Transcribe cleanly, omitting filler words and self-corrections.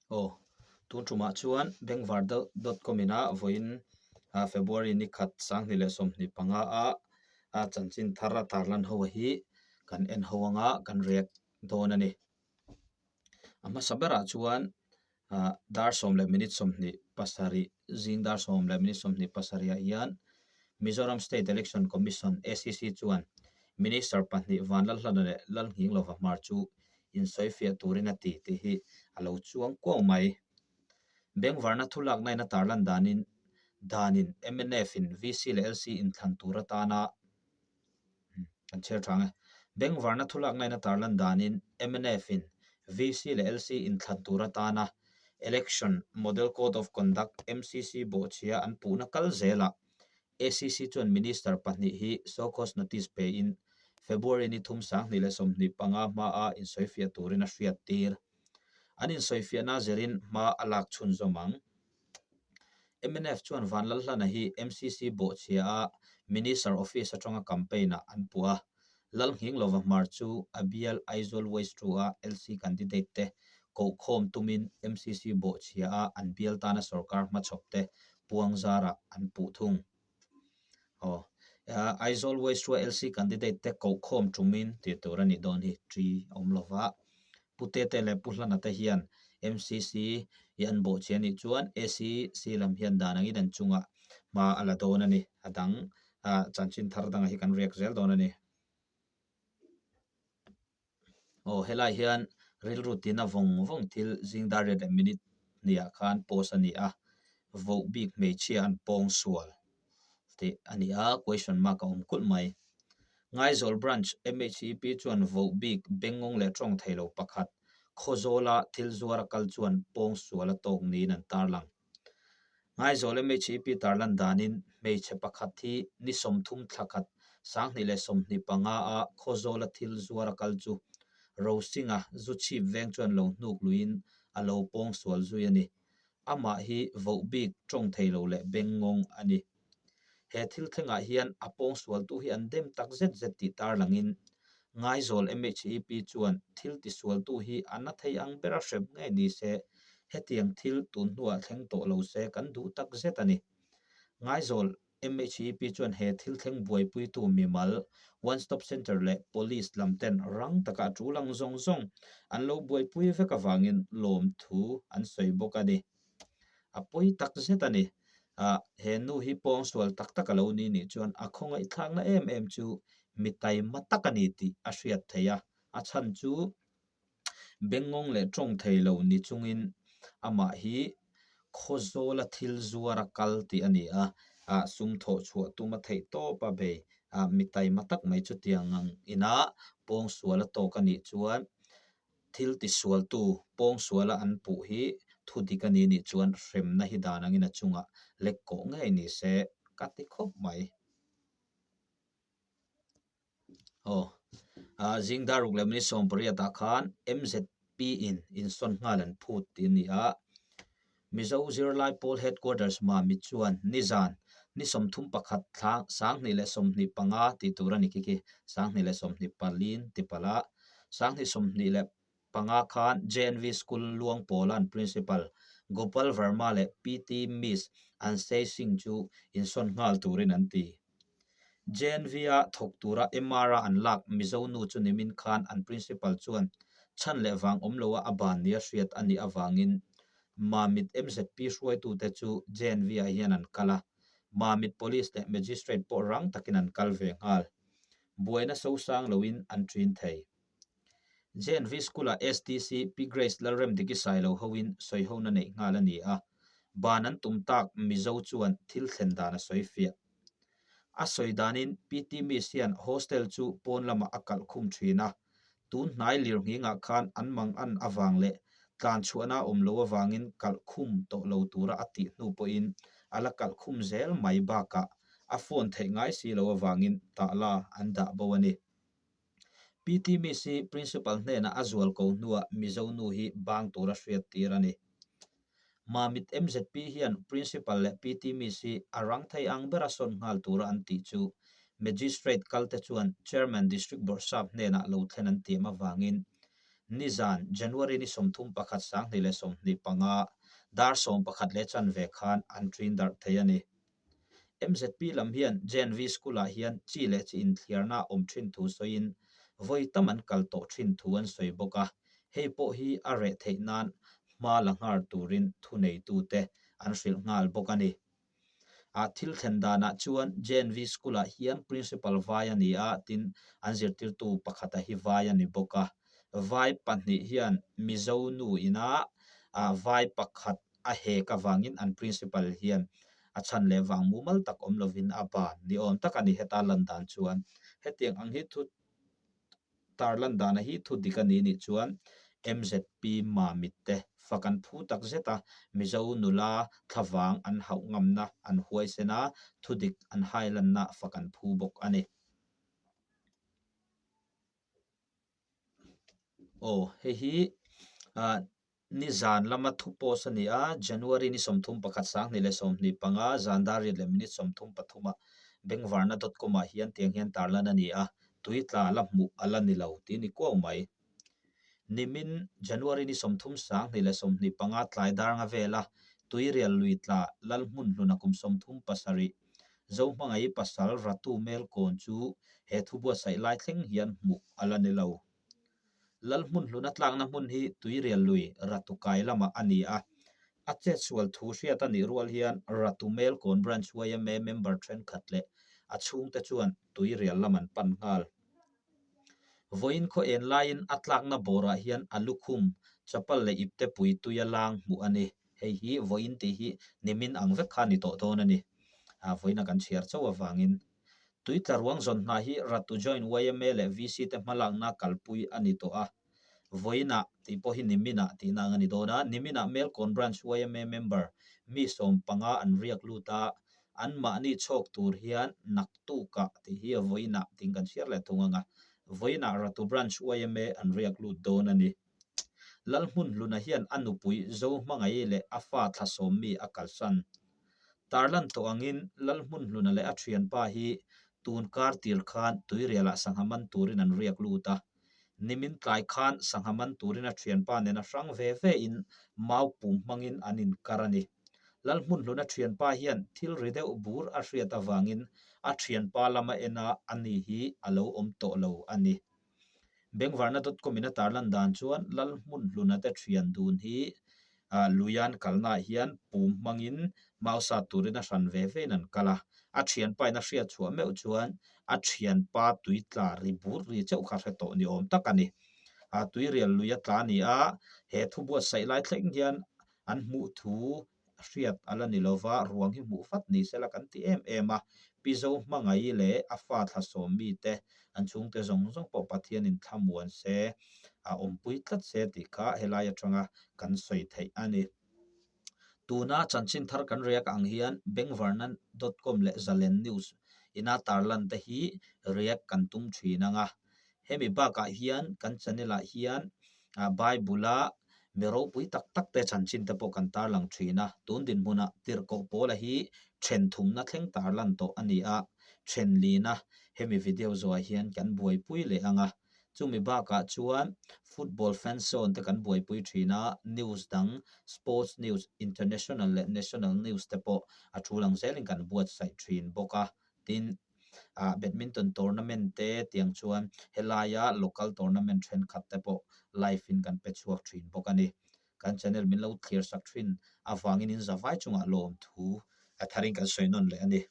Aw, tun tumah chuan Bengvar dot com ina vawiin February ni khat 2025 a chanchin thar a tarlan ho hi kan en ho anga kan react dawn a ni. A hmasa berah chuan dar sawm leh minute sawmhnih pasarih zing dar sawm leh minute sawmhnih pasarih ah hian Mizoram State Election Commission, ACC, chuan Minister pahnih Vanlalhlana leh Lalnghinglova Hmar chu insawifiah turin a ti tih hi a lo chuang kuau mai. Bengvarna thulakna in a tarlan danin danin mnf in VC leh LC inthlan tur atana Kan chhiar thang e. Bengvarna thulakna in a tarlan danin mnf in VC leh LC inthlan tur atana Election Model Code of Conduct, MCC, bawhchhia an puhna kal zelah ACC chuan Minister pahnih hi show cause notice pein February ni thum 2025 hmaa insawifiah turin a hriat tir. An insawifiahna zirin hma a lak chhunzawm ang. Mnf chuan Vanlalhlana hi MCC bawhchhia a Minister office atanga campaign ah an puh a. Lalnghinglova Hmar chu a bial Aizawl West 2 a LC candidate te kohkhawm tumin MCC bawhchhia a an bial tana sorkar hmachhawp te puang zarah an puh thung. Aw, Aizawl West 2 a LC candidate te kohkhawm tumin tih tur a nih dawn hi, ṭi a awm lova. Pu Tete leh Pu Hlana te hian MCC hi an bawhchhia anih chuan ACC lam hian dan angin an chungah hma a la dawn a ni. A dang chanchin thar dangah hi kan riak zel dawn a ni. Aw helai hian rilru tina vawng vawng thil zing dar riat leh minute hniah khan post a ni a, voh bik hmeichhia an pawng sual tih a ni a, question mark a awm kulh mai. Ngaizawl Branch MHEP chuan voh bik bengngawng leh tawng thei lo pakhat Khawzawla thil zuar a kal chuan pawng sual a tawk niin an tarlang. Ngaizawl MHEP tarlan danin hmeichhe pakhat hi ni sawmthum thla khat 2025 a Khawzawla thil zuar a kal chu Rosinga zu chhip veng chuan lo hnuk luiin a lo pawng sual zui a ni. Amah hi voh bik tawng thei lo leh bengngawng a ni. He thil thlengah hian a pawngsualtu hi an dem tak zet zet tih tarlangin Ngaizawl MHEP chuan thil tisualtu hi a na thei ang bera hrep ngei ni se, hetiang thil tun hnuah thleng tawh lo se kan duh tak zet a ni. Ngaizawl MHEP chuan he thil thleng buaipuitu mimal, One Stop Centre leh Police lam ten rang taka a tul ang zawng zawng an lo buaipui vek avangin lawmthu an sawi bawk a ni. A pawi tak zet a ni. Ah, he nu hi pawngsual tak tak a lo ni nih chuan a khawngaihthlakna em em chu mi taima tak a ni tih a hriat theih a. A chhan chu bengngawng leh tawng thei lo ni chungin amah hi Khawzawla thil zuar a kal tih a ni a. Ah, sum thawh chhuah tum a theih tawp a bei. Ah, mi taima tak mai chutiang ang ina pawngsual a tawk a nih chuan Thil tisualtu pawngsuala an puh hi thu dik a ni nih chuan hremna hi dan angin a chungah lek kawh ngei ni se ka ti khawp mai. Aw, zing dar ruk leh minute sawmpariat ah khan MZP in insawn nghal an phut tih a ni a. Mizo Zirlai Pawl Headquarters Mami chuan nizan ni 31 thla 2025 tih tur a ni khi khi 2024 ti palh a, 2025 khan JNV School Luang Pawla an Principal Gopal Verma leh PT Miss Ansei Singh chu insawn nghal turin an ti. JNV-a thawk tura MR-a an lak Mizo nu chu nimin khan an Principal chuan chhan leh vang awm loa a ban nia hriat a nih avangin Mamit MZP hruaitute chu JNV-ah hian an kal a, Mamit Police leh Magistrate pawh rang takin an kal ve nghal. Buaina sosang loin an ṭin thei. JNV School-ah STC Pi Grace Lalremdiki Sailo hoin sawihona neih nghal a ni a, ban an tum tak Mizo chuan thil thlen dan a sawi fiah. A sawi danin PT Miss hian hostel chu pawn lamah a kalh khum thin a, tun hnai lirnghingah khan an mang an avang leh tlan chhuahna awm lo avangin kalh khum tawh lo tura a tih hnu pawhin a la kalh khum zel mai bakah a phone theih ngai si lo avangin tah la an dah bo a ni. PT Miss hi Principal hnenah a zual ko hnuah Mizo nu hi bang tura hriat tir a ni. Mamit MZP hian Principal leh PT Miss hi a rang thei ang bera sawn nghal tura an tih chu Magistrate kalte chuan Chairman District Bawrhsap hnenah lo thlen an tiam avangin. Nizan, January ni 31 2025, dar 11 leh chanve khan an ṭin darh thei a ni. MZP lam hian JNV School-ah hian chi leh chi inthliarna a awm ṭhin thu sawiin vawi tam an kal tawh ṭhin thu an sawi bawk a, hei pawh hi a reh theih nan hma la nghar turin thuneitute an hrilh nghal bawk a ni. A thil thlen danah chuan JNV School-ah hian Principal vai a ni a, tin an zirtirtu pakhata hi vai a ni bawk a. Vai pahnih hian Mizo nu ina vai pakhat a hek avangin an Principal hian a chhan leh vang mumal tak awm lovin a ban ni awm tak a ni heta lan dan chuan. Hetiang ang hi thu Tarlan dana hi thu dik a ni nih chuan MZP Mamit te fak an phu tak zet a, Mizo nula thlavang an hauh ngamna an huaisen a, thu dik an hailanna fak an phu bawk a ni. Aw hei hi ah Nizan lama thu post a ni a, January ni 31 2025 zan dar riat leh minute 33 ah Bengvarna dot com ah hian tiang hian tarlan a ni a, tui tla la hmuh a la ni lo tih a ni kuau mai. Nimin January ni 30 2025 tlai dar nga vela Tuirial lui tla Lalhmunhluna kum 37 Zohmangaih pasal Ratu Melkawn chu he thu buatsaih lai thleng hian hmuh a la ni lo. Lalhmunhluna tlakna hmun hi Tuirial lui Ratukai lamah a ni a. A chetsual thu hriat a nih rual hian Ratu Melkawn Branch yma member thenkhat leh a chhungte chuan Tuirial lam an pan nghal. Vawiin khaw en laiin a tlakna bawrah hian a lukhum, chapal leh iptepui tuia lang hmuh a ni. Hei hi vawiin tih hi nimin ang vek kha a ni tawh dawn a ni. Vawiina kan chhiar chauh avangin. Tuitla ruang zawn hna hi Ratu Joint yma leh VC te hmalakna kalpui a ni tawh a. Vawiinah tih pawh hi niminah tihna ang a ni dawn a. Niminah Melkawn Branch yma member mi 15 an riak lut a, anmahni chhawk tur hian naktukah tih hi vawiinah tiin kan chhiar leh thung ang a. Vawiinah Ratu Branch yma an riak lut dawn a ni. Lalhmunhluna hian a nupui Zohmangaih leh a fa thlasawm mi a kalsan. Tarlan tawh angin Lalhmunhluna leh a thianpa hi tun kar tir khan Tuirialah sangha man turin an riak lut a. Nimin tlai khan sangha man turin a thianpa nena hrang ve ve in mau pum hmangin an inkar a ni. Lalhmunhluna thianpa hian thil ri deuh bur a hriat avangin a thianpa lama en a ani hi a lo awm tawh lo a ni. Bengvarna dot com in a tarlan dan chuan Lalhmunhluna te thian dun hi Luian kalnaah hian pum hmangin mausat turin a hran ve vein an kal a. A thianpa in a hriat chhuah meuh chuan a thianpa tui tla ri bur ri chauh kha hre tawh ni awm tak a ni. Tuirial lui a tla a ni a, he thu buatsaih lai thleng hian an hmuh thu hriat a la ni lova, ruang hi hmuh vat ni sela kan ti em em a. Pi Zohmangaih leh a fa thlasawm mite an chhungte zawng zawng pawh Pathianin thlamuan se, a awmpui tlat se tih kha helai atanga kan sawi theih a ni. Tuna chanchin thar kan react ang hian Bengvarna dot com leh Zalen News ina tarlan te hi react kan tum thin ang a. Hemi bakah hian kan channel ah hian Bible a mi ropui tak tak te chanchin te pawh kan tarlang thin a, tun dinhmunah tirhkoh pawla hi then thumna thleng tarlan tawh a ni a, then lina hemi video zawhah hian kan buaipui leh ang a, chumi bakah chuan football fan zone te kan buaipui thin a, news dang sports news, international leh national news te pawh a thu lang zelin kan buatsaih thin bawk a, tin ah badminton tournament te tiang chuan helaia local tournament thenkhat te pawh live in kan pe chhuak thin bawk a ni. Kan channel min lo thlir sak thin avangin in zavai chungah lawmthu a tharin kan sawi nawn leh a ni.